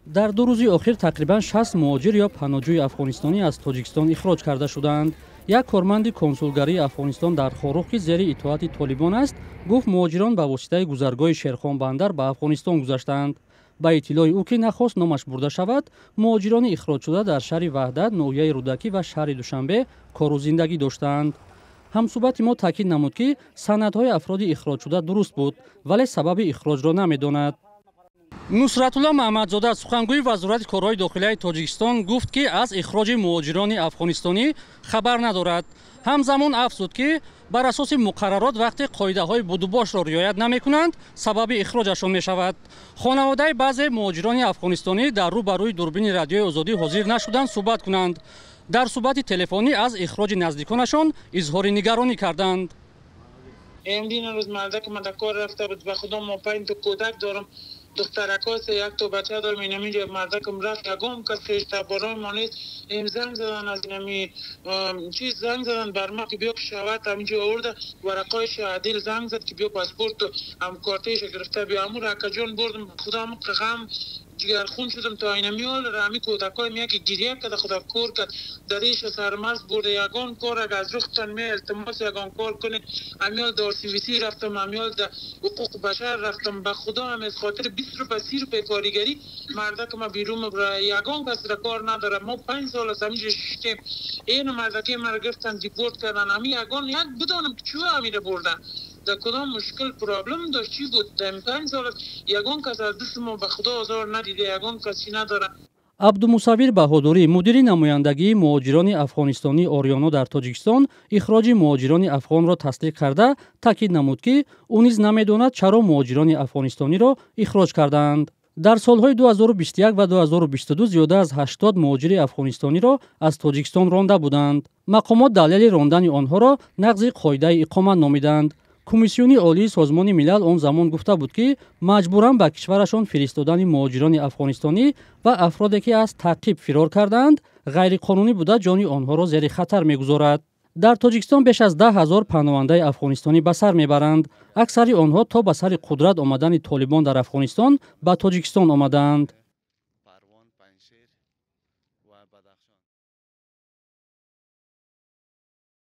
Дар 2 рӯзи охир тақрибан 60 муҳоҷир ё паноҳҷӯи афғонистонӣ аз Тоҷикистон ихроҷ карда шудаанд. Як корманди консулгарии Афғонистон дар Хоруғ, ки зери итоати Толибон аст, гуфт, муҳоҷирон ба воситаи гузаргоҳи Шерхонбандар ба Афғонистон гузаштаанд. Ба иттилои ӯ, ки нахост номаш бурда шавад, муҳоҷирони ихроҷшуда дар шаҳри Ваҳдат, ноҳияи Рӯдакӣ ва шаҳри Душанбе кору зиндагӣ доштаанд. Ҳамсӯҳбати мо таъкид намуд, ки санадҳои афроди ихроҷшуда дуруст буд, вале сабаби ихроҷро намедонад. Нусратулло Маҳмадзода, сухангӯи Вазорати корҳои дохилияи Тоҷикистон, гуфт, ки аз ихроҷи муҳоҷирони афғонистонӣ хабар надорад. Ҳамзамон афзуд, ки бар асоси муқаррарот вақте қоидаҳои будубошро риоят намекунанд, сабаби ихроҷашон мешавад. Хонаводаи баъзе муҳоҷирони афғонистонӣ дар рӯ ба рӯи дурбини Радиои Озодӣ ҳозир нашуданд суҳбат кунанд. Дар суҳбати телефонӣ аз ихроҷи наздиконашон изҳори нигаронӣ карданд. Ин рӯз мардак ман дар кор рафта буд. Ба худо, мо панҷ то кӯдак дорам, духтаракосе, як то бача дорам. Инаминҷа мардакам рафт, ягон кас хештаборои мо нест. Им занг задан аз инами чиз, занг задан бар ма, ки биё, ки шавад ҳаминҷо оварда варақои адил. Занг зад, ки биё, паспорту ҳам кортаиша гирифта биё. Амуро, акаҷон, бурдам. Худо, ғам ҷигархун шудам. То инамиёл ҳами кӯдакои мия, ки гиря карда, худо кор кард, дариша сармарз бурда. Ягон кор ага аз рухтан ме, илтимос, ягон кор кунед. Ҳамиёл дар РСВС рафтам, ҳамиёл дар ҳуқуқи башар рафтам. Ба худо, ҳам аз хотири 20 рупа, 30 рупа коригарӣ мардак ма берун мебура. Ягон кас ра кор надорам. Мо 5 сол аст ҳаминҷо шиштем. Ин мардаке маро гирифтан, депорт кардан. Ҳами ягон як бидонам, ки чӯ ҳамира бурдан, дар кадом мушкил, проблем дошт, чӣ буд. Дар 5 сол аст ягон кас аз дасти мо, ба худо, озор надида, ягон кас чӣ надорад. Абдумусаввир Баҳодурӣ, мудири намояндагии муҳоҷирони афғонистонии Ориёно дар Тоҷикистон, ихроҷи муҳоҷирони афғонро тасдиқ карда, таъкид намуд, ки ӯ низ намедонад, чаро муҳоҷирони афғонистониро ихроҷ кардаанд. Дар солҳои 2021 ва 2022 зиёда аз 80 муҳоҷири афғонистониро аз Тоҷикистон ронда буданд. Мақомот далели рондани онҳоро нақзи қоидаи иқомат номиданд. Комиссиони Олии Созмони Милал он замон гуфта буд, ки маҷбуран ба кишварашон фиристодани муҳоҷирони афғонистонӣ ва афроде, ки аз таъқиб фирор кардаанд, ғайриқонунӣ буда, ҷони онҳоро зери хатар мегузорад. Дар Тоҷикистон беш аз 10 000 паноҳандаи афғонистонӣ ба сар мебаранд. Аксари онҳо то ба сари қудрат омадани Толибон дар Афғонистон ба Тоҷикистон омадаанд.